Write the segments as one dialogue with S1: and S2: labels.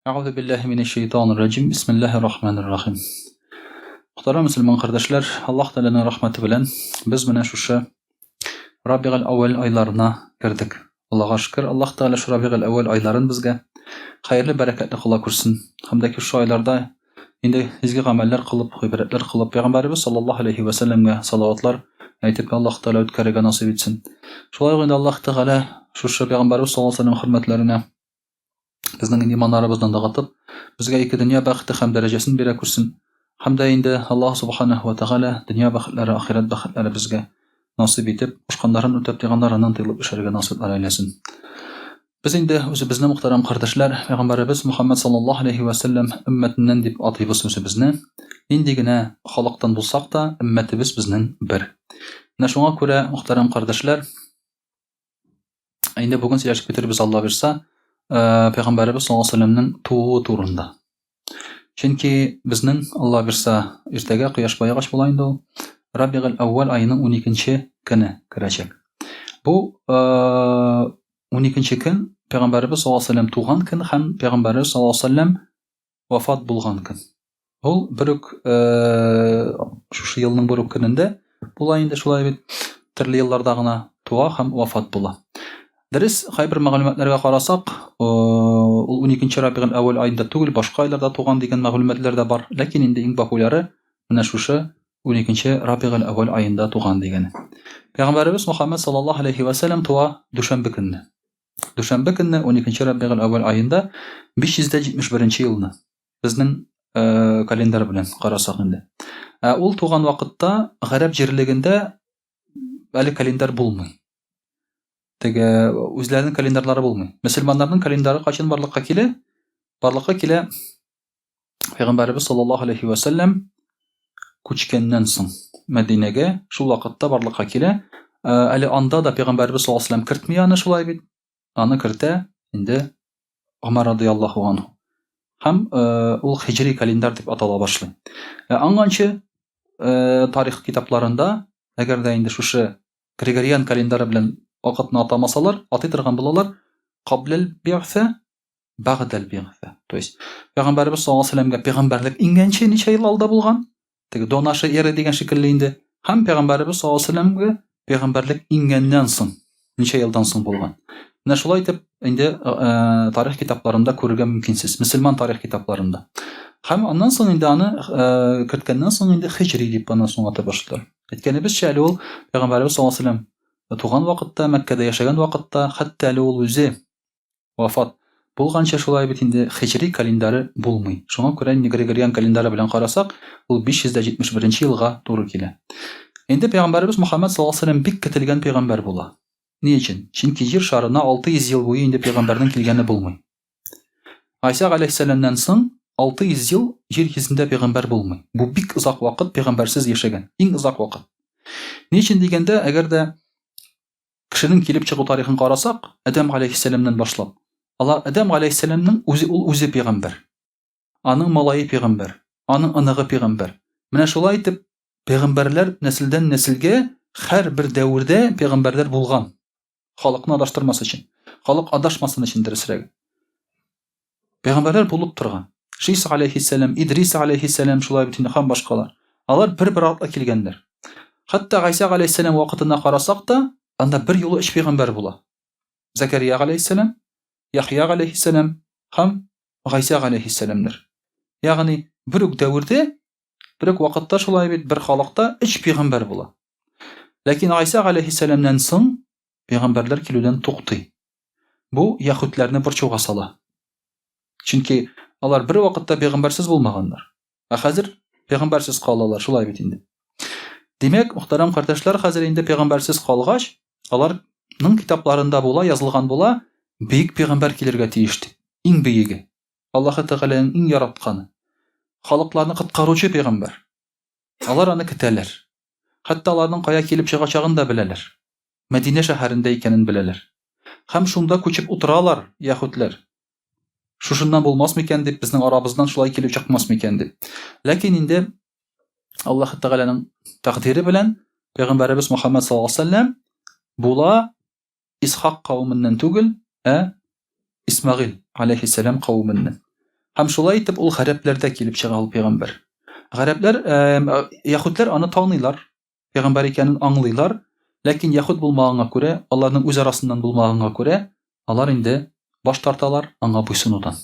S1: Әгъузу биллаһи минәш шәйтанир раҗим. Бисмиллаһир рахманир рахим. Мөхтәрәм мөселман кардәшләр, Аллаһ Тәгаләнең рәхмәте белән без менә шушы Рабигал әүвәл айларына кердек. Аллаһга шөкер, Аллаһ Тәгалә шу Рабигал әүвәл айларын безгә хәерле, бәрәкәтле кыла күрсен. Һәм дә шушы айларда инде изге гамәлләр кылып, гыйбадәтләр кылып, Пәйгамбәребез саллаллаһу алейһи вә сәлләмгә салаватлар әйтеп, Аллаһ Тәгалә үткәрергә насыйп итсен. Шулай ук инде Аллаһ Тәгалә шушы Пәйгамбәребез саллаллаһу алейһи вә сәлләм хөрмәтләренә безнең иманнарыбызны ныгытып, безгә ике дөнья бәхете һәм дәрәҗәсен бирә күрсен. Һәм дә инде Аллаһ субханаһу ва тәгалә дөнья бәхетләре, ахирәт бәхетләре безгә насыйп итеп, кушканнарын үтәп, тыйганнарыннан тыелып яшәргә насыйплар әйләсен. Без инде үзебезне, мөхтәрәм кардәшләр, пәйгамбәребез Мухаммад саллаллаһу алейһи ва сәлләм өммәтеннән дип атыйбыз үзебезне. Нинди генә халыктан булсак та, өммәтебез безнең бер. Менә шуңа күрә, мөхтәрәм кардәшләр, Инде бүген сөйләшеп китербез, Алла бирса, э, Пәйгамбәребез саллаллаһу алейһи вәсәлләмнең тууы турында. Чөнки безнең, Алла бирса, иртәгә кояш баегач була инде ул. Рабигул әүвәл аеның 12 көне керәчәк. Бу 12 э, көн Пәйгамбәребез саллаллаһу алейһи вәсәлләм туган көн һәм Пәйгамбәребез саллаллаһу алейһи вәсәлләм вафат булган көн. Ул бер үк шушы елның бер үк көнендә була инде шулай бит. Төрле елларда гына туа һәм вафат була. Дөрес, кайбер мәгълүматларга карасак, ул 12 Рабигуль әүвәл аенда түгел, башка айларда туган дигән мәгълүматлар да бар. Ләкин инде иң популяры менә шушы 12 Рабигуль әүвәл аенда туган дигәне. Пәйгамбәребез Мухаммад саллаллаһу алейхи ва сәлләм туа дүшәмбе көнне. Дүшәмбе көнне 12 Рабигуль әүвәл аенда 571 елны. Безнең э, календарь белән карасак инде. Ә ул туган вакытта гарәп җирлегендә әле календарь булмый. Теге үзләренең календарьлары булмый. Мөселманнарның календары кайчан барлыкка килә? Барлыкка килә Пәйгамбәребез саллаллаһу алейхи ва сәлләм күчкәннән соң Мәдинәгә шул вакытта барлыкка килә. Э, әле анда да Пәйгамбәребез саллаллаһу алейхи ва сәлләм кертми аны шулай бит. Аны кертә инде Гомәр радыяллаһу анһу. Һәм э, ул хиҗри календарь дип атала башлый. Ә аңганчы э, тарих китапларында, әгәр дә инде шушы Григориан календары белән вакытны атамасалар, атый торган булалар, каблел би'сә, бәгъдәл би'сә. То есть пәйгамбәребез саллаллаһу алейһи вәсәлләмгә пәйгамбәрлек иңгәнче ничә ел алда булган? Теге до нашей эры дигән шикелле инде. Һәм пәйгамбәребез саллаллаһу алейһи вәсәлләмгә пәйгамбәрлек иңгәннән соң ничә елдан соң булган. Менә шулай итеп инде э, тарих китапларында күрергә мөмкинсез, мөселман тарих китапларында. Һәм аннан соң инде аны э, керткәннән соң инде хиҗри дип аны соң атап башладылар. Әйткәнебезчә, әле ул пәйгамбәребез саллаллаһу алейһи вәсәлләм туган вакытта, Мәккәдә яшәгән вакытта, хәтта әле ул үзе Вафат булганчы шулай бит инде хиҗри календаре булмый. Шуңа күрә инде Григориан календары белән карасак, ул 571 елга туры килә. Инде пәйгамбәребез Мөхәммәд саллаллаһу алейһи ва сәлләм бик көтелгән пәйгамбәр була. Ни өчен? Чөнки җир шарына 600 ел буе инде пәйгамбәрнең килгәне булмый. Гайсә галәйһиссәламнән соң 600 ел җир йөзендә пәйгамбәр булмый. Бу бик озак вакыт пәйгамбәрсез яшәгән. Иң озак вакыт. Ни өчен дигәндә, әгәр дә Кешенең килеп чыгу тарихын карасак, Адәм галәйһиссәламнән башлап, алар Адәм галәйһиссәламнең үзе ул үзе пәйгамбәр. Аның малае пәйгамбәр, аның оныгы пәйгамбәр. Менә шулай итеп пәйгамбәрләр нәселдән нәселгә һәрбер дәвердә пәйгамбәрләр булган. Халыкны адаштырмас өчен. Халык адашмасын өчен дөресрәге. Пәйгамбәрләр булып торган. Шис алейхиссәлам, Идрис алейхиссәлам, шулай бит инде һәм башкалар. Алар бер-бер артлы килгәннәр. Хәтта Гайсә алейхиссәлам вакытына карасак та, анда бер юлы өч пәйгамбәр була. Закария алейхиссәлам, Яхья алейхиссәлам һәм Гайсә алейхиссәламнәр. Ягъни бер үк дәвердә, бер үк вакытта шулай бит бер халыкта өч пәйгамбәр була. Ләкин Гайсә алейхиссәламнән соң пәйгамбәрләр килүдән туктый. Бу яһүдләрне борчуга сала. Чөнки алар бер вакытта пәйгамбәрсез булмаганнар. Ә хәзер пәйгамбәрсез калалар, шулай бит инде. Димәк, мөхтәрәм кардәшләр, хәзер инде пәйгамбәрсез калгач, аларның китапларында була, язылган була, бөек пәйгамбәр килергә тиеш дип. Иң бөеге. Аллаһы Тәгаләнең иң яратканы. Халыкларны коткаручы пәйгамбәр. Алар аны көтәләр. Хәтта аларның кая килеп чыгачагын да беләләр. Мәдинә шәһәрендә икәнен беләләр. Һәм шунда күчеп утыралар яһүдләр. Шушыннан булмас микән дип, безнең арабыздан шулай килеп чыкмас микән дип. Ләкин инде Аллаһ Тәгаләнең тәкъдире белән пәйгамбәребез Мухаммад саллаллаһу алейһи ва сәлләм була Исхак кавеменнән түгел, ә Исмагыйль алейһиссәлам кавеменнән. Һәм шулай итеп ул гарәпләрдә килеп чыга ул пәйгамбәр. Гарәпләр, яһүдләр аны таныйлар, пәйгамбәр икәнен аңлыйлар, ләкин яһүд булмаганга күрә, аларның үз арасыннан булмаганга күрә, алар инде баш тарталар аңа буйсынудан.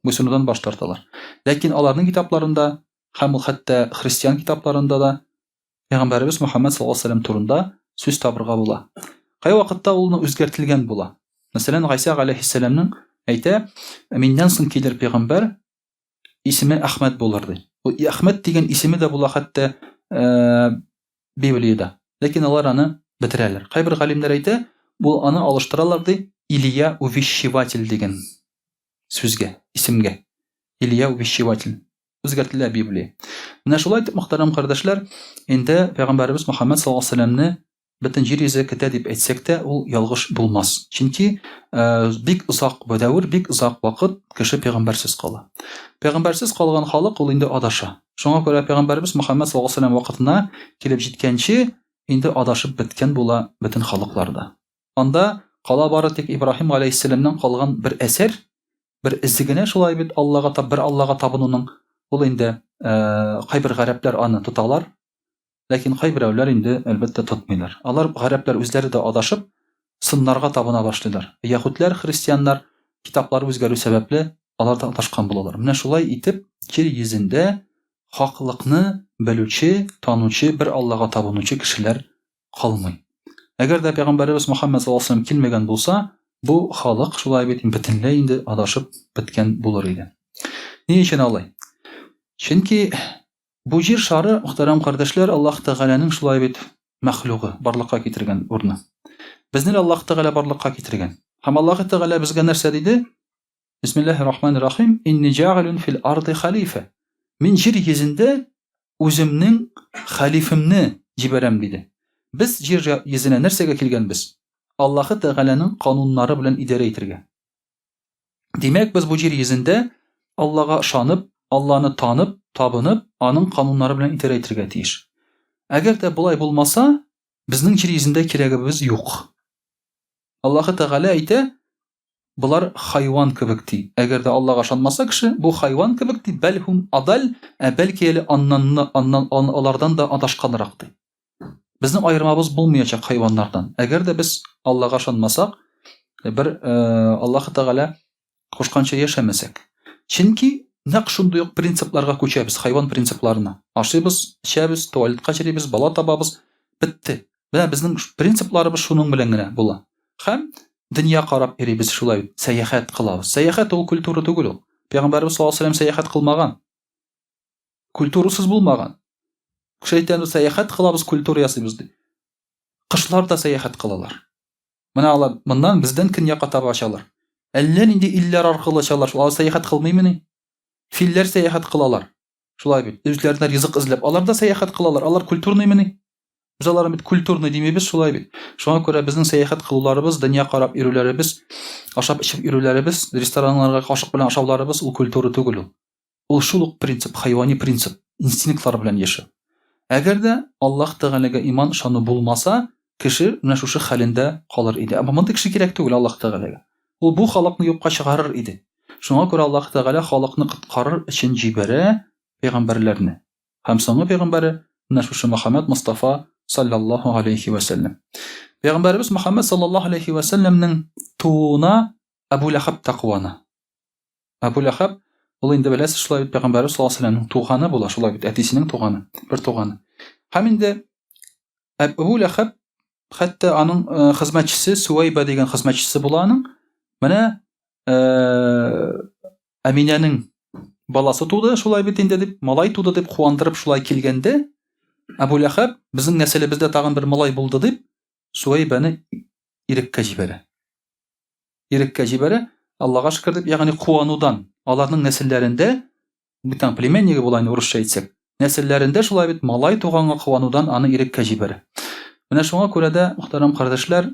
S1: Буйсынудан баш тарталар. Ләкин аларның китапларында һәм ул хәтта христиан китапларында да Пәйгамбәребез Мөхәммәд саллаллаһу алейһи ва сәлләм турында сүз табырга була. Кайвакытта ул үзгәртелгән була. Мәсәлән, Гайсә галәйһиссәламнең әйтә, миннән соң килер пәйгамбәр, исеме Әхмәд булыр ди. Ул Әхмәд дигән исеме дә була хәтта э, Библиядә. Ләкин алар аны бетерәләр. Кайбер галимнәр әйтә, бу аны алыштыралар ди, Илья увещеватель дигән сүзгә, исемгә. Илья увещеватель. Үзгәртелә Библия. Менә шулай итеп, мөхтәрәм кардәшләр, инде пәйгамбәребез Мөхәммәд саллаллаһу алейһи ва сәлләмне бөтен җир йөзе көтә дип әйтсәк тә, ул ялгыш булмас. Чөнки э, бик озак бу дәвер, бик озак вакыт кеше пәйгамбәрсез кала. Пәйгамбәрсез калган халык ул инде адаша. Шуңа күрә пәйгамбәребез Мөхәммәд саллаллаһу алейһи ва сәлләм вакытына килеп җиткәнче, инде адашып беткән була бөтен халыклар да. Анда кала бары тик Ибраһим галәйһиссәламнән калган бер әсәр, бер эзе генә шулай бит Аллага таб, бер Аллага табынуның. Ул инде э, кайбер гарәпләр аны тоталар, ләкин кайберәүләр инде әлбәттә тотмыйлар. Алар гарәпләр үзләре дә адашып сыннарга табына башлыйлар. Яһүдләр, христианнар китаплары үзгәрү сәбәпле алар да адашкан булалар. Менә шулай итеп җир йөзендә хаклыкны белүче, танучы, бер Аллага табынучы кешеләр калмый. Әгәр дә пәйгамбәребез Мөхәммәд саллаллаһу алейһи ва сәлләм килмәгән булса, бу халык шулай бит бөтенләй инде адашып беткән булыр иде. Ни өчен алай? Чөнки бу җир шары, мөхтәрәм кардәшләр, Аллаһ Тәгаләнең шулай бит мәхлугы, барлыкка китергән урыны. Безне Аллаһ Тәгалә барлыкка китергән. Һәм Аллаһ Тәгалә безгә нәрсә диде? Бисмиллаһи рахмани рахим. Инни җагилун фил арды халифа. Мин җир йөзендә үземнең хәлифемне җибәрәм диде. Без җир йөзенә нәрсәгә килгәнбез? Аллаһы Тәгаләнең кануннары белән идарә итергә. Димәк, без бу җир йөзендә Аллага ышанып, Алланы танып, табынып, аның кануннары белән идарә итергә тиеш. Әгәр дә болай булмаса, безнең җир йөзендә кирәгебез юк. Аллаһы Тәгалә әйтә, болар хайван кебек ди. Әгәр дә Аллага ышанмаса кеше, бу хайван кебек ди, бәлһум адал, ә бәлки әле аннан, аннан, алардан да адашканрак ди. Безнең аермабыз булмаячак хайваннардан. Әгәр дә без Аллага ышанмасак, бер э, Аллаһы Тәгалә кушканча яшәмәсәк. Чөнки нәкъ шундый ук принципларга күчәбез, хайван принципларына. Ашыйбыз, эчәбез, туалетка йөрибез, бала табабыз, бетте. Менә безнең принципларыбыз шуның белән генә була. Һәм дөнья карап йөрибез шулай, сәяхәт кылабыз. Сәяхәт ул культура түгел ул. Пәйгамбәребез саллаллаһу алейһи ва сәлләм сәяхәт кылмаган. Культурасыз булмаган. Кеше әйтә, сәяхәт кылабыз, культура ясыйбыз дип. Кышлар да сәяхәт кылалар. Менә алар моннан бездән көньякка таба очалар. Әллә нинди илләр аркылы очалар. Алар сәяхәт кылмыймыни? Филләр сәяхәт кылалар. Шулай бит. Үзләренә ризык эзләп, алар да сәяхәт кылалар. Алар культурныймыни? Без аларны бит культурный димибез, шулай бит. Шуңа күрә безнең сәяхәт кылуларыбыз, дөнья карап йөрүләребез, ашап эчеп йөрүләребез, рестораннарга кашык белән ашауларыбыз ул культура түгел ул. Ул шул ук принцип, хайвани принцип, инстинктлар белән яшәү. Әгәр дә Аллаһ Тәгаләгә иман ышану булмаса, кеше менә шушы хәлендә калыр иде. Ә мондый кеше кирәк түгел Аллаһ Тәгаләгә. Ул бу халыкны юкка чыгарыр иде. Шуңа күрә Аллаһ Тәгалә халыкны коткарыр өчен җибәрә пәйгамбәрләрне. Һәм соңгы пәйгамбәре менә шушы Мөхәммәд Мостафа саллаллаһу алейхи вә сәлләм. Пәйгамбәребез Мөхәммәд саллаллаһу алейхи вә сәлләмнең тууына Әбу Ләхәб тә куана. Әбу Ләхәб, ул инде беләсез, шулай бит пәйгамбәребез саллаллаһу алейһи ва сәлләмнең туганы була, шулай бит әтисенең туганы, бер туганы. Һәм инде Әбу Ләхәб хәтта аның э, хезмәтчесе Суайба дигән хезмәтчесе була аның. Менә э, Әминәнең баласы туды, шулай бит инде дип, малай туды дип куандырып шулай килгәндә, Әбу Ләхәб безнең нәселебездә тагын бер малай булды дип, Суайбаны иреккә җибәрә. Иреккә җибәрә, Аллага шөкер дип, ягъни куанудан, аларның нәселләрендә, бүтән племеннигы була инде урысча әйтсәк, нәселләрендә шулай бит малай туганга куанудан аны иреккә җибәрә. Менә шуңа күрә дә, мөхтәрәм кардәшләр,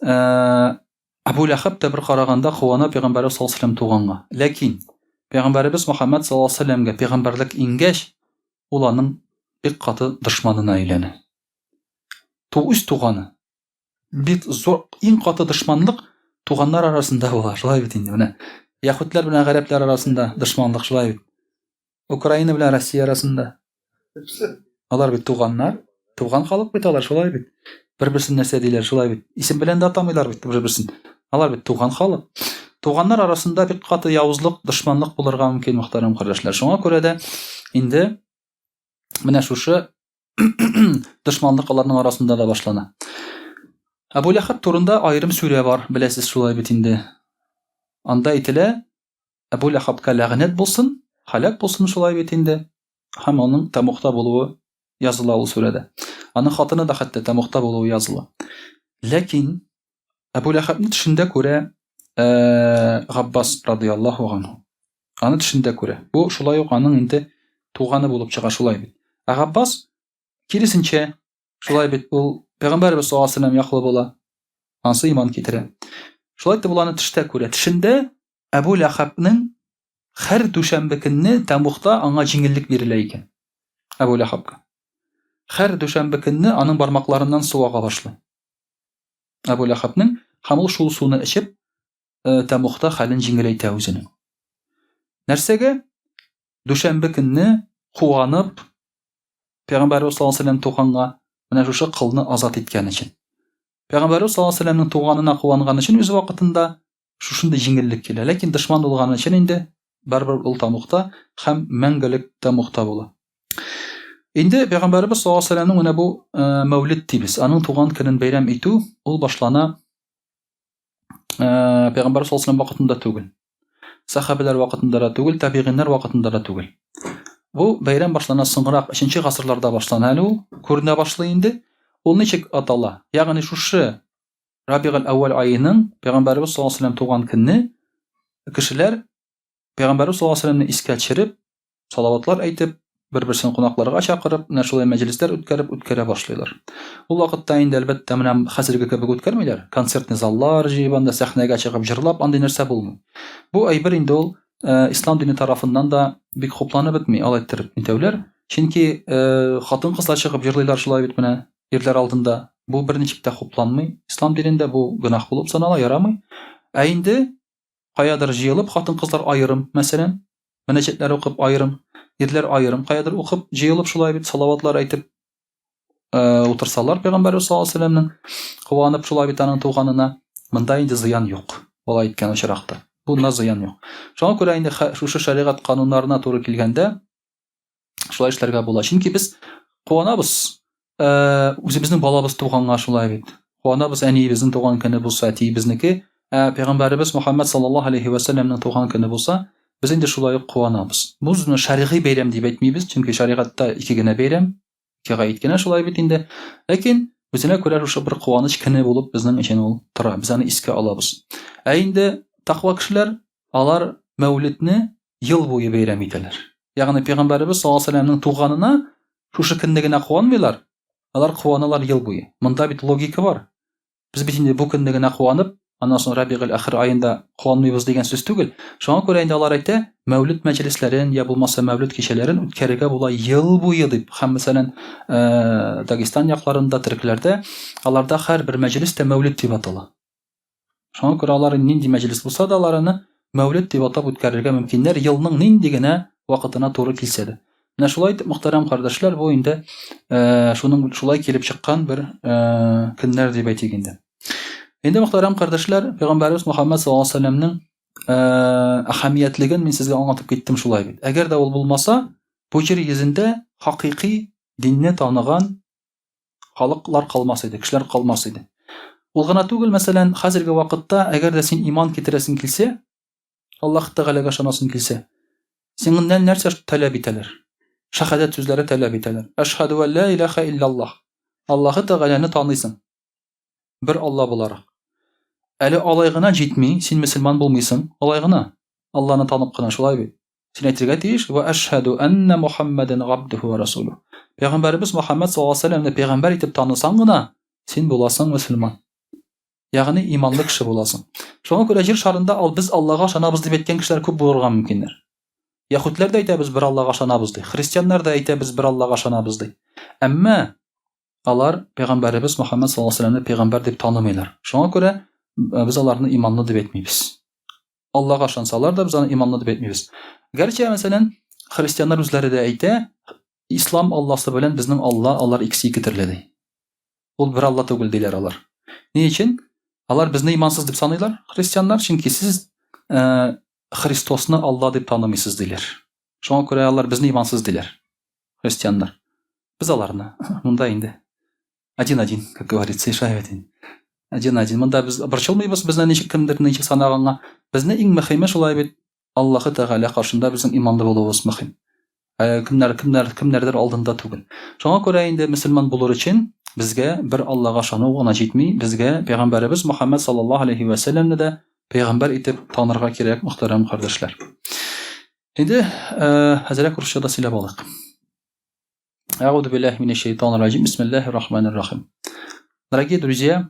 S1: э, Әбу Ләхәб тә бер караганда куана пәйгамбәребез саллаллаһу алейһи вәсәлләм туганга. Ләкин пәйгамбәребез Мөхәммәд саллаллаһу алейһи вәсәлләмгә пәйгамбәрлек иңгәч, ул аның бик каты дошманына әйләнә. Ту үз туганы. Бик зур, иң каты дошманлык туганнар арасында була. Шулай бит инде. Менә. Яһүдләр белән гарәпләр арасында дошманлык шулай бит. Украина белән Россия арасында. Алар бит туганнар, туган халык бит алар, шулай бит. Бер-берсен нәрсә диләр, шулай бит. Исем белән дә атамыйлар бит бер-берсен. Алар бит туган халык. Туганнар арасында бик каты явызлык, дошманлык булырга мөмкин, мөхтәрәм кардәшләр. Шуңа күрә дә инде менә шушы дошманлык аларның арасында да башлана. Әбу Ләхәб турында аерым сүрә бар, беләсез шулай бит инде. Анда әйтелә, Әбу Ләхәбкә ләгънәт булсын, һәлак булсын шулай бит инде. Һәм аның тәмугта булуы языла ул сүрәдә. Аның хатыны да хәтта тәмугта булуы языла. Ләкин Әбу Ләхәбне төшендә күрә Габбас радияллаһу анһу. Аны төшендә күрә. Бу шулай ук аның инде туганы булып чыга шулай бит. Ә Габбас киресенчә, шулай бит, ул Пәйгамбәрбез саллаллаһу алейһи вәсәлләм яклы була. Ансы иман китерә. Шулай итеп ул аны төштә күрә. Төшендә Әбу Ләхәбнең һәр дүшәмбе көнне тәмугта аңа җиңеллек бирелә икән. Әбу Ләхәбкә. Һәр дүшәмбе көнне аның бармакларыннан су ага башлый. Әбу Ләхәбнең һәм ул шул суны эчеп, э, тәмугта хәлен җиңеләйтә үзенең. Нәрсәгә? Дүшәмбе көнне куанып, Пәйгамбәрбез саллаллаһу алейһи вәсәлләм туганга менә шушы кылны азат иткән өчен. Пәйгамбәрбез саллаллаһу алейһи вәсәлләмнең туганына куанган өчен үз вакытында шушындый җиңеллек килә. Ләкин дошман булган өчен инде барыбер ул тәмугта һәм мәңгелек тәмугта була. Инде Пәйгамбәрбез саллаллаһу алейһи вәсәлләмнең менә бу э, мәүлид дибез. Аның туган көнен бәйрәм итү ул башлана э, Пәйгамбәр саллаллаһу алейһи вакытында түгел. Сахабәләр вакытында да түгел, табигыйннар вакытында да түгел. Бу бәйрәм башлана соңрак, 3 гасырларда башлана әле ул, күренә башлый инде. Ул ничек атала? Ягъни шушы Рабигуль әүвәл аеның Пәйгамбәребез саллаллаһу алейһи вәсәлләм туган көнне кешеләр Пәйгамбәребез саллаллаһу алейһи вәсәлләмне искә төшереп, салаватлар әйтеп, бер-берсен кунакларга чакырып, менә шулай мәҗлесләр үткәреп үткәрә башлыйлар. Ул вакытта инде әлбәттә менә хәзерге кебек үткәрмиләр. Концертный заллар җыеп анда сәхнәгә чыгып җырлап андый нәрсә булмый. Бу әйбер инде ул э, ислам дине тарафыннан да бик хупланып бетми, алай иттереп нитәүләр. Чөнки э, хатын-кызлар чыгып җырлыйлар шулай бит менә. Ирләр алдында бу берничек тә хупланмый. Ислам динендә бу гөнаһ булып санала, ярамый. Ә инде каядыр җыелып хатын-кызлар аерым, мәсәлән, мөнәҗәтләр укып аерым, ирләр аерым каядыр укып, җыелып шулай бит салаватлар әйтеп э, утырсалар пәйгамбәрбез саллаллаһу алейһи вәсәлләмнең куанып шулай бит аның туганына, монда инде зыян юк. Болай әйткән очракта. Бунда зыян юк. Шуңа күрә инде шушы шәригать кануннарына туры килгәндә шулай эшләргә була. Чөнки без куанабыз, э, үзебезнең балабыз туганга шулай бит. Куанабыз әниебезнең туган көне булса, әтиебезнеке, ә пәйгамбәребез Мухаммад саллаллаһу алейхи ва сәлләмнең туган көне булса, без инде шулай ук куанабыз. Бу шәригый бәйрәм дип әйтмибез, чөнки шәригатьтә ике генә бәйрәм, ике гает кенә шулай бит инде. Ләкин үзенә күрә шушы бер куаныч көне булып безнең өчен ул тора. Без аны искә алабыз. Ә инде таква кешеләр, алар мәүлидне ел буе бәйрәм итәләр. Ягъни пәйгамбәребез саллаллаһу алейһи вәсәлләмнең туганына шушы көнне генә куанмыйлар, алар куаналар ел буе. Монда бит логика бар. Без бит инде бу көнне генә куанып, аннан соң Рабигуль ахир аенда куанмыйбыз дигән сүз түгел. Шуңа күрә инде алар әйтә, мәүлид мәҗлесләрен я булмаса мәүлид кичәләрен үткәрергә була ел буе дип. Һәм мәсәлән, э, Дагестан якларында, төрекләрдә аларда һәрбер мәҗлес тә мәүлид дип атала. Шуңа күрә алар нинди мәҗлес булса да, алар аны Мәүлид дип атап үткәрергә мөмкиннәр, елның нинди генә вакытына туры килсә дә. Менә шулай итеп, мөхтәрәм кардәшләр, бу инде э, шуның шулай килеп чыккан бер э, көннәр дип әйтик инде. Инде мөхтәрәм кардәшләр, Пәйгамбәребез Мухаммад саллаллаһу алейһи вәсәлләмнең э, әһәмиятлеген мин сезгә аңлатып киттем шулай бит. Әгәр дә ул булмаса, бу җир йөзендә хакыйкый динне таныган халыклар калмас иде, кешеләр калмас иде. Ул гына түгел, мәсәлән, хәзерге вакытта, әгәр дә син иман китерәсең килсә, Аллаһ Тәгаләгә ышанасың килсә, синнән нәрсә таләп итәләр? Шәһадәт сүзләре таләп итәләр. Әшһәдү ә ла илаһа илляллаһ. Аллаһ Тәгаләне таныйсың. Бер Алла буларак. Әле алай гына җитми, син мөселман булмыйсың, алай гына. Алланы танып кына шулай бит. Син әйтергә тиеш, вә әшһәдү әннә Мухаммәдән габдүһү вә расулүһ. Пәйгамбәребез Мухаммәд саллаллаһу алейһи вәсәлләмне пәйгамбәр итеп танысаң гына, син буласың мөселман. Ягъни иманлы кеше буласың. Шуңа күрә җир шарында ал без Аллага ышанабыз дип әйткән кешеләр күп булырга мөмкиннәр. Яһүдләр дә әйтә без бер Аллага ышанабыз ди. Христианнар да әйтә без бер Аллага ышанабыз ди. Әмма алар пәйгамбәребез Мухаммәд саллаллаһу алейһи вәсәлләмне пәйгамбәр дип танымыйлар. Шуңа күрә без аларны иманлы дип әйтмибез. Аллага ышансалар да, без аны иманлы дип әйтмибез. Гәрчә, мәсәлән, христианнар үзләре дә әйтә, ислам Алласы белән безнең Алла, алар икесе ике төрле ди. Ул бер Алла түгел диләр алар. Ни өчен? Алар безне имансыз дип саныйлар, христианнар, чөнки сез э, Христосны Алла дип танымыйсыз диләр. Шуңа күрә алар безне имансыз диләр. Христианнар. Без аларны монда инде один-один, как говорится, ишаев один. Один-один. Монда без борчылмыйбыз, безне ничек кемдер ничек санаганга. Безне иң мөһиме шулай бит Аллаһы Тәгалә каршында безнең иманлы булуыбыз мөһим. Ә кемнәр кемнәр кемнәрдер алдында түгел. Шуңа күрә инде мөселман булыр өчен безгә бер Аллага ышану гына җитми, безгә пәйгамбәребез Мөхәммәд саллаллаһу алейхи вә сәлләмне дә пәйгамбәр итеп танырга кирәк, мөхтәрәм кардәшләр. Инде әзрәк русча да сөйләп алыйк. Әгъуду биллаһи минәш шайтанир раҗим. Бисмиллаһир рахманир рахим. Дорогие друзья,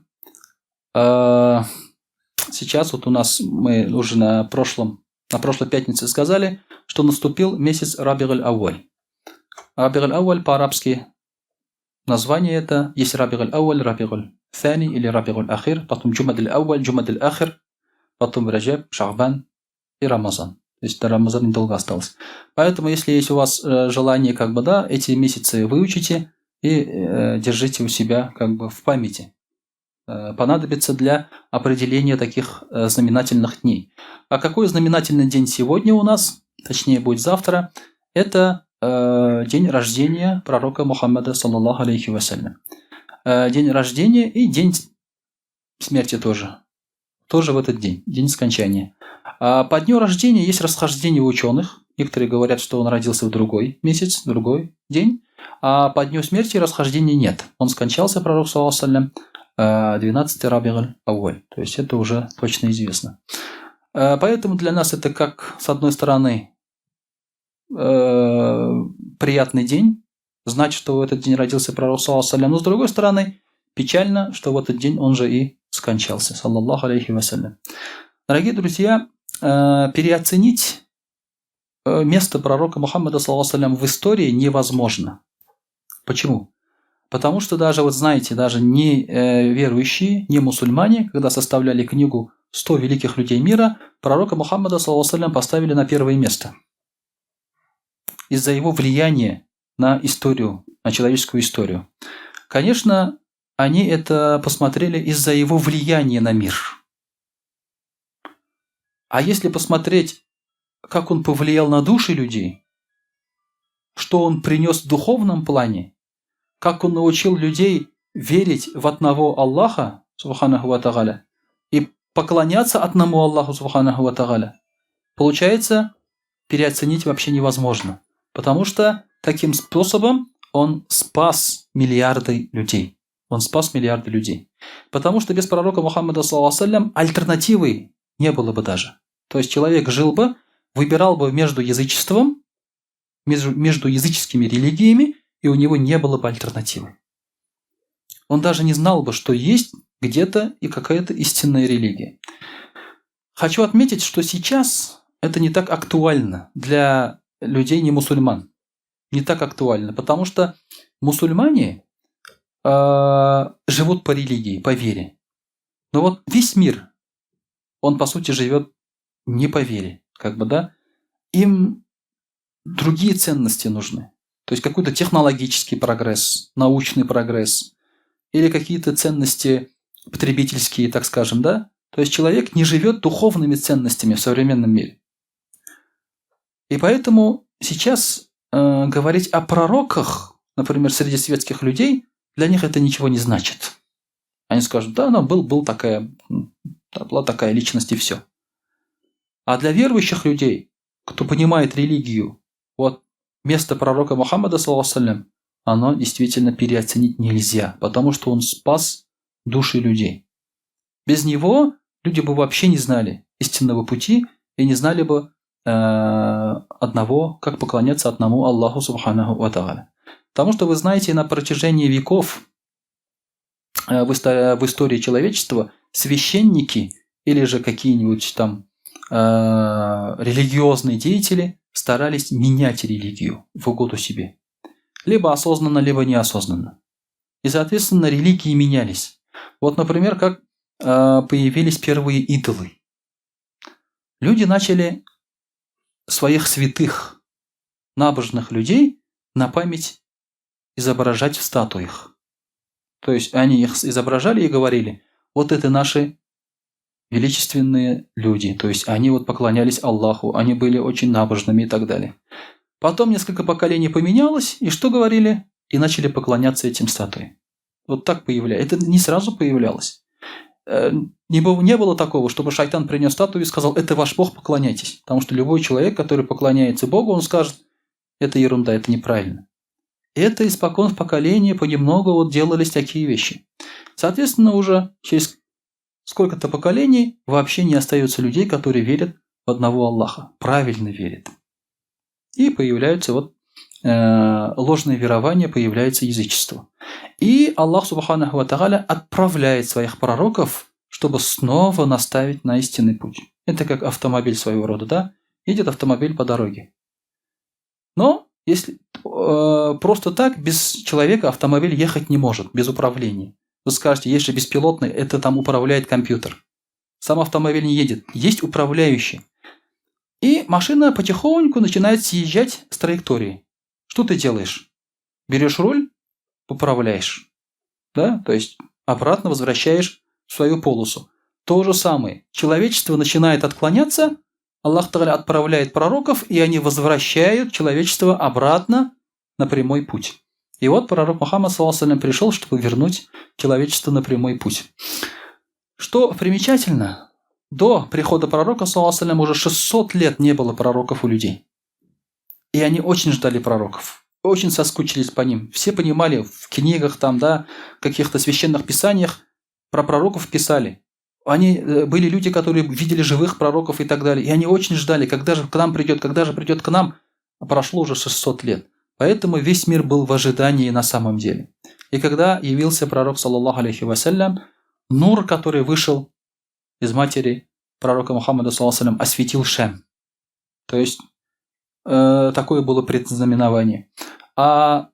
S1: сейчас вот у нас мы уже на прошлом на прошлой пятнице сказали, что наступил месяц Рабигаль-Авваль. Рабигаль-Авваль по-арабски название это есть Рабигаль-Авваль, Рабигаль-Thani или Рабигаль-Ахир, потом Джумад-аль-Авваль, Джумад-аль-Ахир, потом Раджаб, Шахбан и Рамазан. То есть до Рамазана недолго осталось. Поэтому, если есть у вас желание, как бы, да, эти месяцы выучите и держите у себя как бы в памяти. Понадобится для определения таких знаменательных дней. А какой знаменательный день сегодня у нас, точнее будет завтра, это день рождения пророка Мухаммада, саллаллаху алейхи вассалям. День рождения и день смерти тоже. Тоже в этот день, день скончания. А по дню рождения есть расхождение у ученых. Некоторые говорят, что он родился в другой месяц, в другой день. А по дню смерти расхождения нет. Он скончался, пророк, саллаллаху 12 Рабигаль Авваль. То есть это уже точно известно. Поэтому для нас это как, с одной стороны, приятный день, знать, что в этот день родился пророк, саллаллаху но с другой стороны, печально, что в этот день он же и скончался, саллаллаху алейхи вассалям. Дорогие друзья, переоценить место пророка Мухаммада, саллаллаху в истории невозможно. Почему? Потому что даже, вот знаете, даже не верующие, не мусульмане, когда составляли книгу «100 великих людей мира», пророка Мухаммада, саллаллаху поставили на первое место. Из-за его влияния на историю, на человеческую историю. Конечно, они это посмотрели из-за его влияния на мир. А если посмотреть, как он повлиял на души людей, что он принес в духовном плане, как он научил людей верить в одного Аллаха, субханаху ва тагаля, и поклоняться одному Аллаху, субханаху ва тагаля, получается, переоценить вообще невозможно. Потому что таким способом он спас миллиарды людей. Он спас миллиарды людей. Потому что без пророка Мухаммада, саллаллаху альтернативы не было бы даже. То есть человек жил бы, выбирал бы между язычеством, между языческими религиями, и у него не было бы альтернативы. Он даже не знал бы, что есть где-то и какая-то истинная религия. Хочу отметить, что сейчас это не так актуально для людей не мусульман. Не так актуально, потому что мусульмане живут по религии, по вере. Но вот весь мир, он по сути живет не по вере, как бы, да? Им другие ценности нужны. То есть какой-то технологический прогресс, научный прогресс или какие-то ценности потребительские, так скажем, да? То есть человек не живет духовными ценностями в современном мире. И поэтому сейчас говорить о пророках, например, среди светских людей, для них это ничего не значит. Они скажут, да, ну, был такая, да, была такая личность и все. А для верующих людей, кто понимает религию, вот место пророка Мухаммада, саллаллаху оно действительно переоценить нельзя, потому что он спас души людей. Без него люди бы вообще не знали истинного пути и не знали бы одного, как поклоняться одному Аллаху Субханаху Ва Тааля. Потому что, вы знаете, на протяжении веков в истории человечества священники или же какие-нибудь там религиозные деятели старались менять религию в угоду себе. Либо осознанно, либо неосознанно. И, соответственно, религии менялись. Вот, например, как появились первые идолы. Люди начали своих святых, набожных людей на память изображать в статуях. То есть они их изображали и говорили, вот это наши величественные люди, то есть они вот поклонялись Аллаху, они были очень набожными и так далее. Потом несколько поколений поменялось, и что говорили? И начали поклоняться этим статуям. Вот так появлялось. Это не сразу появлялось. Не было такого, чтобы шайтан принес статую и сказал, это ваш Бог, поклоняйтесь. Потому что любой человек, который поклоняется Богу, он скажет, это ерунда, это неправильно. Это испокон в поколение понемногу вот делались такие вещи. Соответственно, уже через сколько-то поколений вообще не остается людей, которые верят в одного Аллаха, правильно верят. И появляются вот ложные верования, появляется язычество. И Аллах Субханаху ва Тааля отправляет своих пророков, чтобы снова наставить на истинный путь. Это как автомобиль своего рода, да? Едет автомобиль по дороге. Но если просто так, без человека автомобиль ехать не может, без управления. Вы скажете, есть же беспилотный, это там управляет компьютер. Сам автомобиль не едет, есть управляющий. И машина потихоньку начинает съезжать с траектории. Что ты делаешь? Берешь руль, поправляешь. Да? То есть обратно возвращаешь в свою полосу. То же самое. Человечество начинает отклоняться, Аллах Тааля отправляет пророков, и они возвращают человечество обратно на прямой путь. И вот пророк Мухаммад, саллаллаху алейхи ва саллям, пришел, чтобы вернуть человечество на прямой путь. Что примечательно, до прихода пророка, саллаллаху алейхи ва саллям, уже 600 лет не было пророков у людей. И они очень ждали пророков, очень соскучились по ним. Все понимали, в книгах, там, да, каких-то священных писаниях про пророков писали. Они были люди, которые видели живых пророков и так далее. И они очень ждали, когда же к нам придет, когда же придет к нам. А прошло уже 600 лет. Поэтому весь мир был в ожидании на самом деле. И когда явился пророк, саллаллаху алейхи вассалям, нур, который вышел из матери пророка Мухаммада, саллаллаху алейхи вассалям, осветил Шем. То есть такое было предзнаменование. А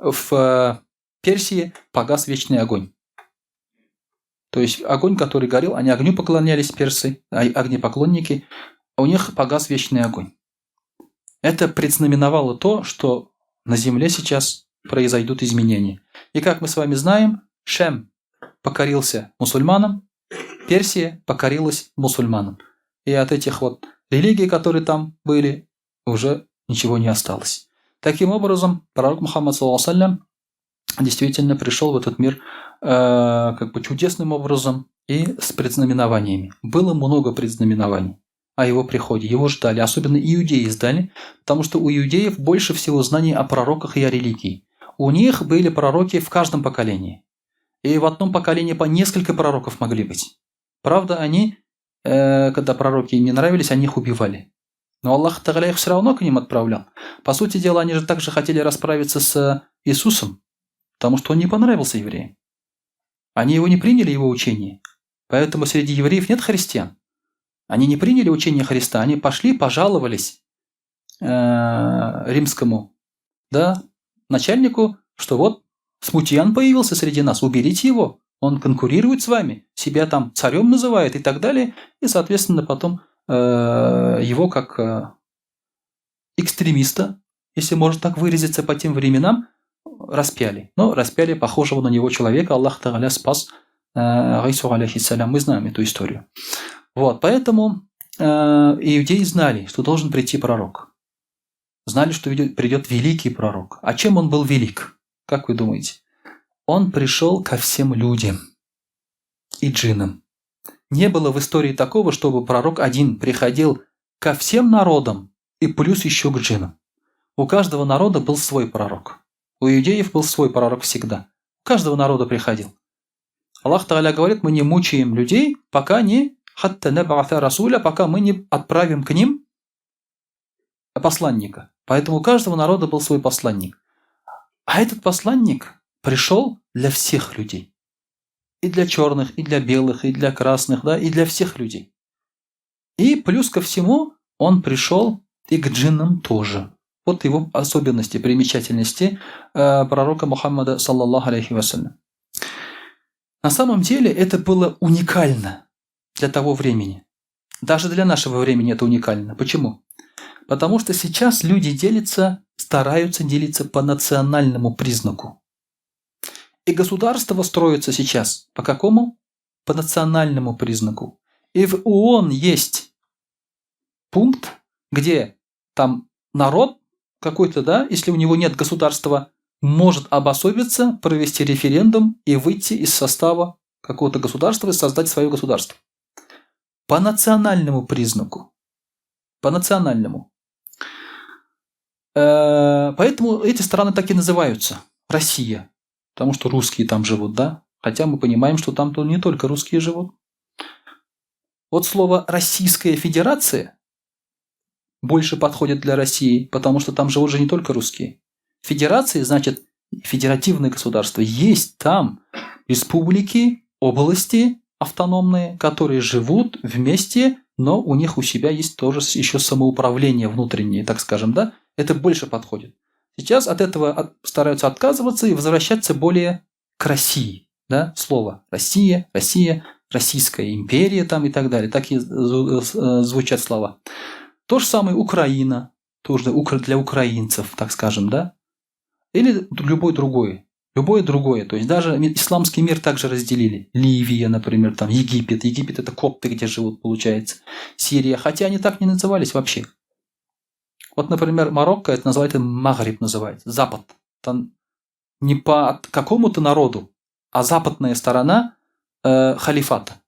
S1: в Персии погас вечный огонь. То есть огонь, который горел, они огню поклонялись, персы, огнепоклонники, а у них погас вечный огонь. Это предзнаменовало то, что на земле сейчас произойдут изменения. И как мы с вами знаем, Шем покорился мусульманам, Персия покорилась мусульманам. И от этих вот религий, которые там были, уже ничего не осталось. Таким образом, пророк Мухаммад, саллаллаху алейхи ва саллям, действительно пришел в этот мир как бы чудесным образом и с предзнаменованиями. Было много предзнаменований о его приходе. Его ждали, особенно иудеи ждали, потому что у иудеев больше всего знаний о пророках и о религии. У них были пророки в каждом поколении. И в одном поколении по несколько пророков могли быть. Правда, они, когда пророки им не нравились, они их убивали. Но Аллах Тааля их все равно к ним отправлял. По сути дела, они же также хотели расправиться с Иисусом, потому что он не понравился евреям. Они его не приняли, его учение. Поэтому среди евреев нет христиан. Они не приняли учение Христа, они пошли, пожаловались римскому, да, начальнику, что вот смутьян появился среди нас, уберите его, он конкурирует с вами, себя там царем называет и так далее. И, соответственно, потом его как экстремиста, если можно так выразиться по тем временам, распяли. Но распяли похожего на него человека, Аллах Тааля спас Гайсу алейхиссалям. Мы знаем эту историю. Вот, поэтому иудеи знали, что должен прийти пророк. Знали, что придет великий пророк. А чем он был велик? Как вы думаете? Он пришел ко всем людям и джиннам. Не было в истории такого, чтобы пророк один приходил ко всем народам и плюс еще к джиннам. У каждого народа был свой пророк. У иудеев был свой пророк всегда. У каждого народа приходил. Аллах Тааля говорит, мы не мучаем людей, пока не хатта наб'ата расуля, пока мы не отправим к ним посланника. Поэтому у каждого народа был свой посланник. А этот посланник пришел для всех людей. И для черных, и для белых, и для красных, да, и для всех людей. И плюс ко всему он пришел и к джиннам тоже. Вот его особенности, примечательности пророка Мухаммада, саллаллаху алейхи вассалям. На самом деле это было уникально. для того времени. Даже для нашего времени это уникально. Почему? Потому что сейчас люди делятся, стараются делиться по национальному признаку. И государство строится сейчас по какому? По национальному признаку. И в ООН есть пункт, где там народ какой-то, да, если у него нет государства, может обособиться, провести референдум и выйти из состава какого-то государства и создать свое государство. По национальному признаку. По национальному. Поэтому эти страны так и называются. Россия. Потому что русские там живут, да? Хотя мы понимаем, что там не только русские живут. Вот слово «Российская Федерация» больше подходит для России, потому что там живут же не только русские. Федерация значит федеративное государство. Есть там республики, области автономные, которые живут вместе, но у них у себя есть тоже еще самоуправление внутреннее, так скажем, да? Это больше подходит. Сейчас от этого стараются отказываться и возвращаться более к России, да? Слово Россия, Россия, Российская империя там и так далее. Так и звучат слова. То же самое Украина, тоже для украинцев, так скажем, да? Или любой другой. Любое другое. То есть даже исламский мир также разделили. Ливия, например, там Египет. Египет – это копты, где живут, получается. Сирия. Хотя они так не назывались вообще. Вот, например, Марокко, это называется Магриб называется. Запад. Там не по какому-то народу, а западная сторона халифата.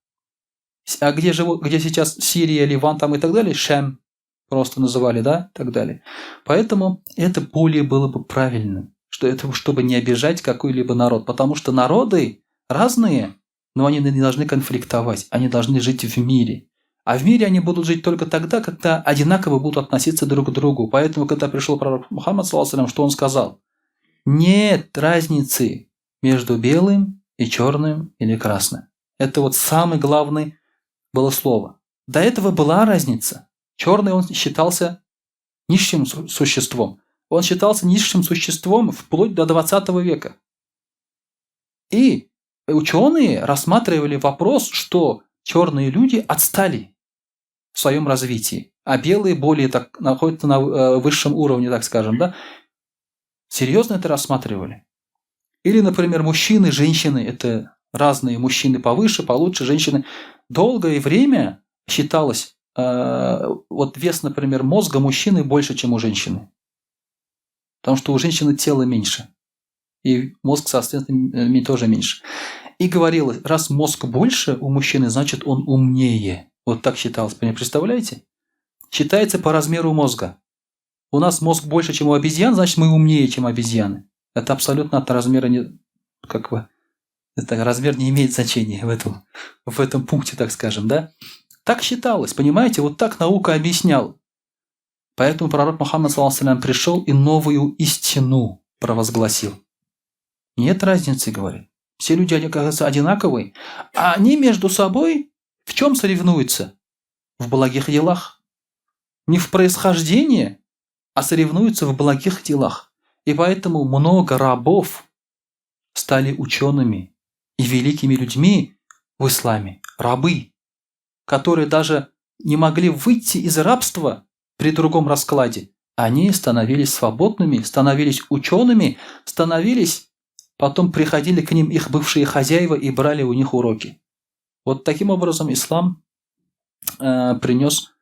S1: А где живут, где сейчас Сирия, Ливан там и так далее, Шем просто называли, да, и так далее. Поэтому это более было бы правильным, что это, чтобы не обижать какой-либо народ. Потому что народы разные, но они не должны конфликтовать, они должны жить в мире. А в мире они будут жить только тогда, когда одинаково будут относиться друг к другу. Поэтому, когда пришел пророк Мухаммад, саллаллаху алейхи ва саллям, что он сказал? Нет разницы между белым и черным или красным. Это вот самое главное было слово. До этого была разница. Черный он считался низшим существом. Он считался низшим существом вплоть до 20 века. И ученые рассматривали вопрос, что черные люди отстали в своем развитии, а белые более так находятся на высшем уровне, так скажем, да? Серьезно это рассматривали. Или, например, мужчины, женщины, это разные мужчины повыше, получше, женщины. Долгое время считалось, вот вес, например, мозга мужчины больше, чем у женщины. Потому что у женщины тело меньше. И мозг, соответственно, тоже меньше. И говорилось, раз мозг больше у мужчины, значит он умнее. Вот так считалось. Представляете? Считается по размеру мозга. У нас мозг больше, чем у обезьян, значит мы умнее, чем обезьяны. Это абсолютно от размера не, как бы, это размер не имеет значения в этом пункте, так скажем, да? Так считалось, понимаете? Вот так наука объясняла. Поэтому пророк Мухаммад, саллаллаху алейхи ва саллям, пришел и новую истину провозгласил. Нет разницы, говорит. Все люди, они, оказывается, одинаковые. А они между собой в чем соревнуются? В благих делах. Не в происхождении, а соревнуются в благих делах. И поэтому много рабов стали учеными и великими людьми в исламе. Рабы, которые даже не могли выйти из рабства при другом раскладе. Они становились свободными, становились учеными, потом приходили к ним их бывшие хозяева и брали у них уроки. Вот таким образом ислам принес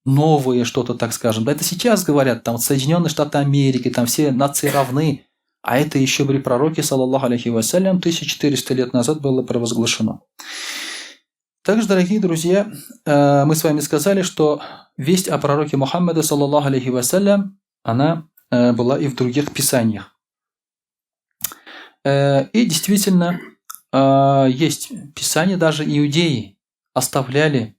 S1: новое что-то, так скажем. Да это сейчас говорят, там Соединенные Штаты Америки, там все нации равны. А это еще при пророке, саллаллаху алейхи ва саллям, 1400 лет назад было провозглашено. Также, дорогие друзья, мы с вами сказали, что весть о пророке Мухаммаде, саллаллаху алейхи ва саллям, она была и в других писаниях. И действительно, есть писания, даже иудеи оставляли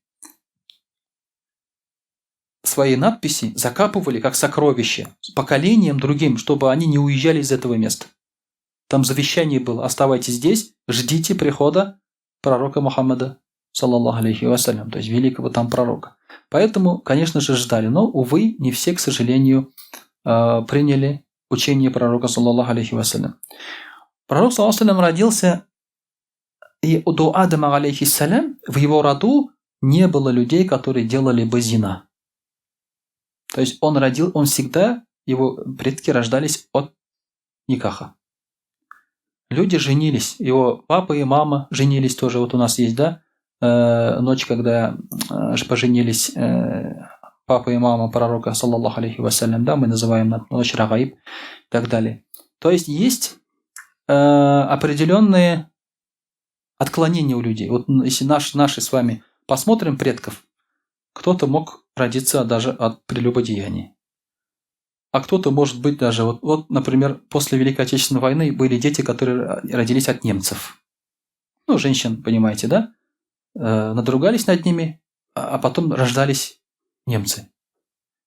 S1: свои надписи, закапывали как сокровище поколениям другим, чтобы они не уезжали из этого места. Там завещание было: оставайтесь здесь, ждите прихода пророка Мухаммада, саллаллаху алейхи ва саллям, то есть великого там пророка. Поэтому, конечно же, ждали, но, увы, не все, к сожалению, приняли учение пророка, саллаллаху алейхи ва саллям. Пророк, саллаллаху алейхи ва саллям, родился и до Адама, алейхиссалям, в его роду не было людей, которые делали бы зина. То есть он родил, он всегда, его предки рождались от никаха. Люди женились, его папа и мама женились тоже. Вот у нас есть, да, ночь, когда поженились папа и мама пророка, саллаллаху алейхи вассалям, да, мы называем ночь Рагаиб и так далее. То есть есть определенные отклонения у людей. Вот если наши с вами посмотрим предков, кто-то мог родиться даже от прелюбодеяния. А кто-то может быть даже, вот, например, после Великой Отечественной войны были дети, которые родились от немцев. Ну, женщин, понимаете, да? Надругались над ними, а потом рождались немцы.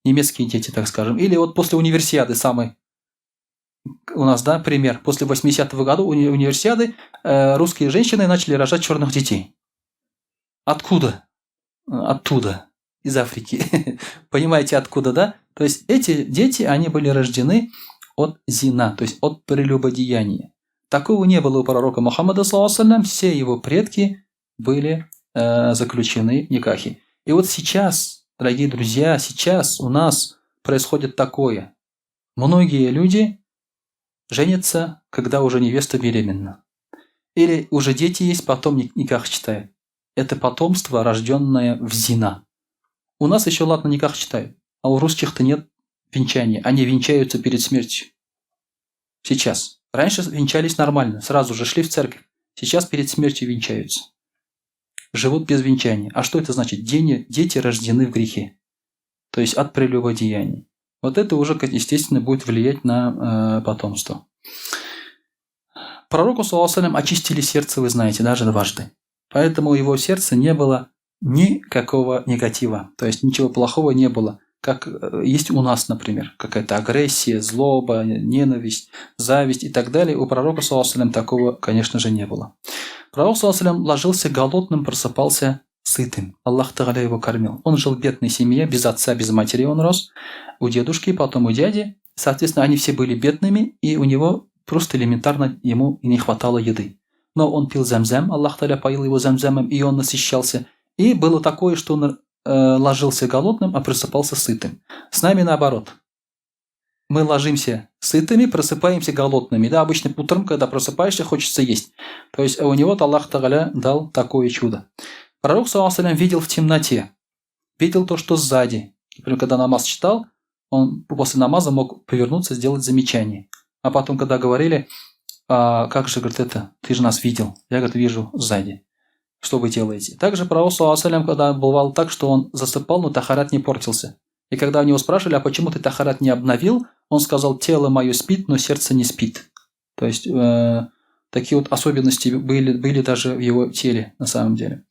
S1: Немецкие дети, так скажем. Или вот после универсиады самый у нас, да, пример. После 80-го года универсиады русские женщины начали рожать черных детей. Откуда? Оттуда. Из Африки. Понимаете, откуда, да? То есть эти дети, они были рождены от зина, то есть от прелюбодеяния. Такого не было у пророка Мухаммада, саллаллаху, все его предки были заключены в никахе. И вот сейчас, дорогие друзья, сейчас у нас происходит такое. Многие люди женятся, когда уже невеста беременна. Или уже дети есть, потом никах читают. Это потомство, рожденное в зина. У нас еще, ладно, никах читают, а у русских-то нет венчания. Они венчаются перед смертью. Сейчас. Раньше венчались нормально, сразу же шли в церковь. Сейчас перед смертью венчаются. Живут без венчания. А что это значит? Дети рождены в грехе. То есть от прелюбодеяния. Вот это уже, естественно, будет влиять на потомство. Пророку, саллаллаху алейхи, очистили сердце, вы знаете, даже дважды. Поэтому его сердце не было никакого негатива. То есть ничего плохого не было. Как есть у нас, например, какая-то агрессия, злоба, ненависть, зависть и так далее. У пророка, саллаллаху алейхи, такого, конечно же, не было. Пророк, саллаллаху алейхи, ложился голодным, просыпался сытым. Аллах Тагаля его кормил. Он жил в бедной семье, без отца, без матери он рос. У дедушки, потом у дяди. Соответственно, они все были бедными, и у него просто элементарно ему не хватало еды. Но он пил замзам, Аллах Тагаля поил его замзамом, и он насыщался. И было такое, что он ложился голодным, а просыпался сытым. С нами наоборот. Мы ложимся сытыми, просыпаемся голодными. Да, обычно утром, когда просыпаешься, хочется есть. То есть у него Аллах Тагаля дал такое чудо. Пророк, саллаллаху алейхи, видел в темноте. Видел то, что сзади. Например, когда намаз читал, он после намаза мог повернуться, сделать замечание. А потом, когда говорили, а, как же, говорит, это, ты же нас видел. Я, говорит, вижу сзади. Что вы делаете? Также пророк, саллаллаху алейхи, когда бывало так, что он засыпал, но тахарат не портился. И когда у него спрашивали, а почему ты тахарат не обновил, он сказал, тело мое спит, но сердце не спит. То есть такие вот особенности были даже в его теле на самом деле.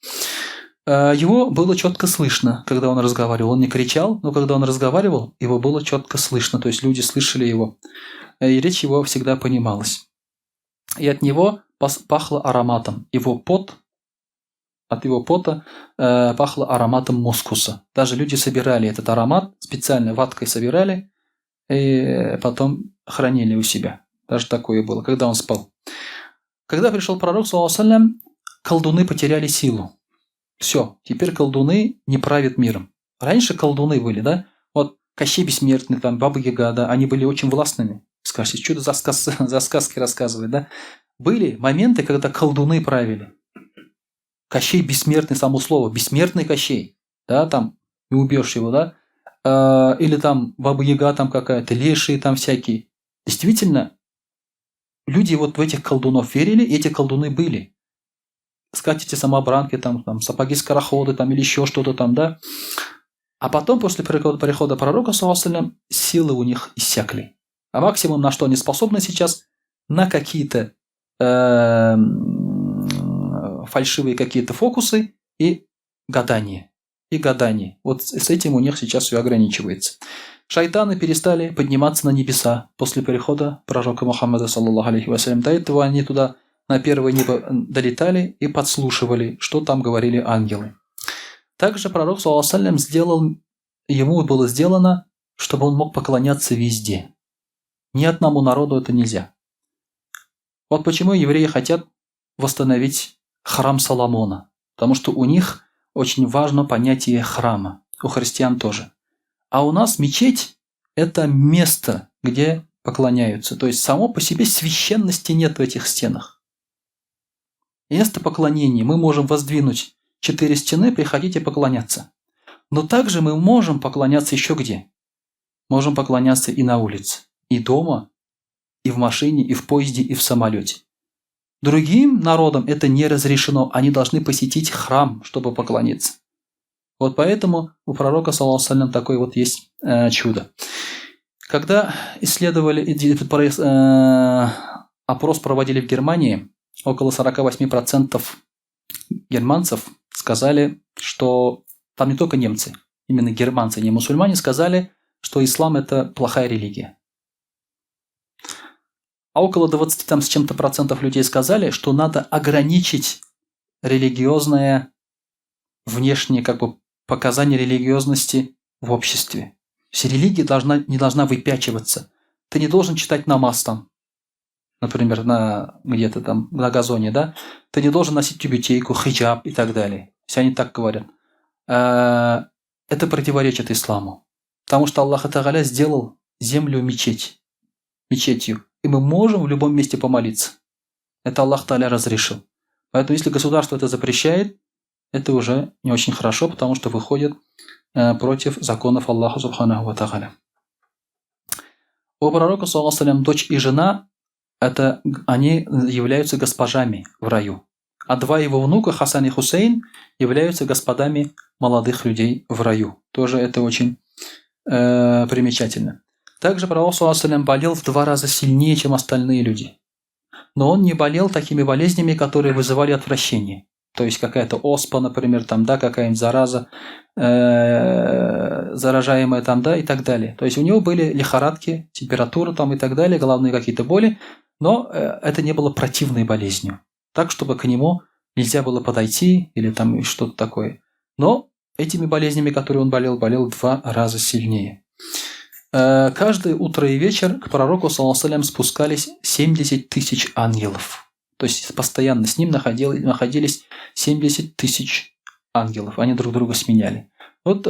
S1: Его было четко слышно, когда он разговаривал. Он не кричал, но когда он разговаривал, его было четко слышно. То есть люди слышали его. И речь его всегда понималась. И от него пахло ароматом. Его пот, от его пота пахло ароматом мускуса. Даже люди собирали этот аромат, специально ваткой собирали, и потом хранили у себя. Даже такое было, когда он спал. Когда пришел пророк, саллаллаху алейхи, колдуны потеряли силу. Все, теперь колдуны не правят миром. Раньше колдуны были, да? Вот Кощей Бессмертный, там, Баба Яга, да, они были очень властными. Скажете, что это за сказки рассказывает, да? Были моменты, когда колдуны правили. Кощей Бессмертный, само слово, бессмертный Кощей, да, там, не убьешь его, да? Или там Баба Яга там какая-то, лешие там всякие. Действительно, люди вот в этих колдунов верили, и эти колдуны были. Скатите самобранки, там сапоги-скороходы, там, или еще что-то там, да. А потом, после прихода пророка, саллаллаху алейхи, силы у них иссякли. А максимум, на что они способны сейчас, на какие-то фальшивые какие-то фокусы и гадания. И гадания. Вот с этим у них сейчас все ограничивается. Шайтаны перестали подниматься на небеса после прихода пророка Мухаммада, саллаллаху алейхи вассалям. До этого они туда на первое небо долетали и подслушивали, что там говорили ангелы. Также пророк, саллаллаху алейхи вассалям, сделал, ему было сделано, чтобы он мог поклоняться везде. Ни одному народу это нельзя. Вот почему евреи хотят восстановить храм Соломона. Потому что у них, очень важно понятие храма. У христиан тоже. А у нас мечеть – это место, где поклоняются. То есть само по себе священности нет в этих стенах. Место поклонения. Мы можем воздвинуть 4 стены, приходите поклоняться. Но также мы можем поклоняться еще где? Можем поклоняться и на улице, и дома, и в машине, и в поезде, и в самолете. Другим народам это не разрешено, они должны посетить храм, чтобы поклониться. Вот поэтому у пророка, саллаллаху алейхи ва саллям, такое вот есть чудо. Когда исследовали, опрос проводили в Германии, около 48% германцев сказали, что там не только немцы, именно германцы, не мусульмане, сказали, что ислам – это плохая религия. А около 20 там, с чем-то процентов людей сказали, что надо ограничить религиозное внешнее как бы, показание религиозности в обществе. То есть религия не должна выпячиваться. Ты не должен читать намаз там, например, где-то там на газоне, да? Ты не должен носить тюбетейку, хиджаб и так далее. Все они так говорят. Это противоречит исламу. Потому что Аллах Тааля сделал землю мечетью. И мы можем в любом месте помолиться. Это Аллах Тааля разрешил. Поэтому если государство это запрещает, это уже не очень хорошо, потому что выходит против законов Аллаха Субханаху ва Тааля. У пророка, саллаллаху алейхи ва саллям, дочь и жена, это они являются госпожами в раю. А два его внука, Хасан и Хусейн, являются господами молодых людей в раю. Тоже это очень примечательно. Также пророк, саллаллаху алейхи ва саллям, болел в 2 раза сильнее, чем остальные люди. Но он не болел такими болезнями, которые вызывали отвращение. То есть какая-то оспа, например, там, да, какая-нибудь зараза, заражаемая там, да, и так далее. То есть у него были лихорадки, температура там и так далее, головные какие-то боли, но это не было противной болезнью. Так, чтобы к нему нельзя было подойти или там что-то такое. Но этими болезнями, которые он болел, болел 2 раза сильнее. Каждое утро и вечер к пророку, саллаллаху алейхи ва саллям, спускались 70 тысяч ангелов. То есть постоянно с ним находились 70 тысяч ангелов. Они друг друга сменяли. Вот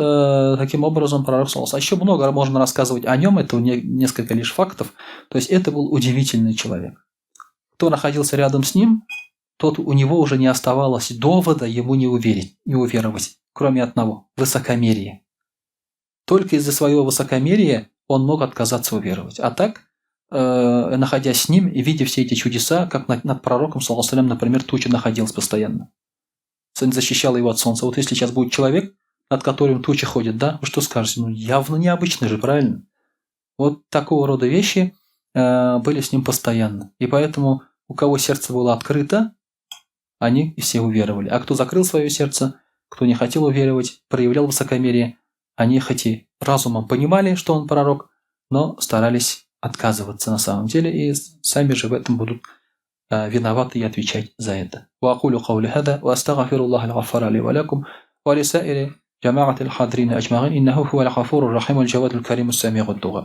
S1: таким образом пророк, саллаллаху алейхи ва саллям. Еще много можно рассказывать о нем, это несколько лишь фактов. То есть это был удивительный человек. Кто находился рядом с ним, тот у него уже не оставалось довода ему не уверовать, кроме одного – высокомерия. Только из-за своего высокомерия он мог отказаться уверовать. А так, находясь с ним и видя все эти чудеса, как над пророком, саллаллаху алейхи ва саллям, например, туча находилась постоянно. Защищала его от солнца. Вот если сейчас будет человек, над которым туча ходит, да, вы что скажете? Ну, явно необычный же, правильно? Вот такого рода вещи были с ним постоянно. И поэтому у кого сердце было открыто, они все уверовали. А кто закрыл свое сердце, кто не хотел уверовать, проявлял высокомерие, они хоть и разумом понимали, что он пророк, но старались отказываться на самом деле, и сами же в этом будут виноваты и отвечать за это. وأقول قولي هذا وأستغفر الله الغفار لي ولكم ولسائر جماعة الحاضرين أجمعين إنه هو الغفور الرحيم الجواد الكريم السميع الدعاء.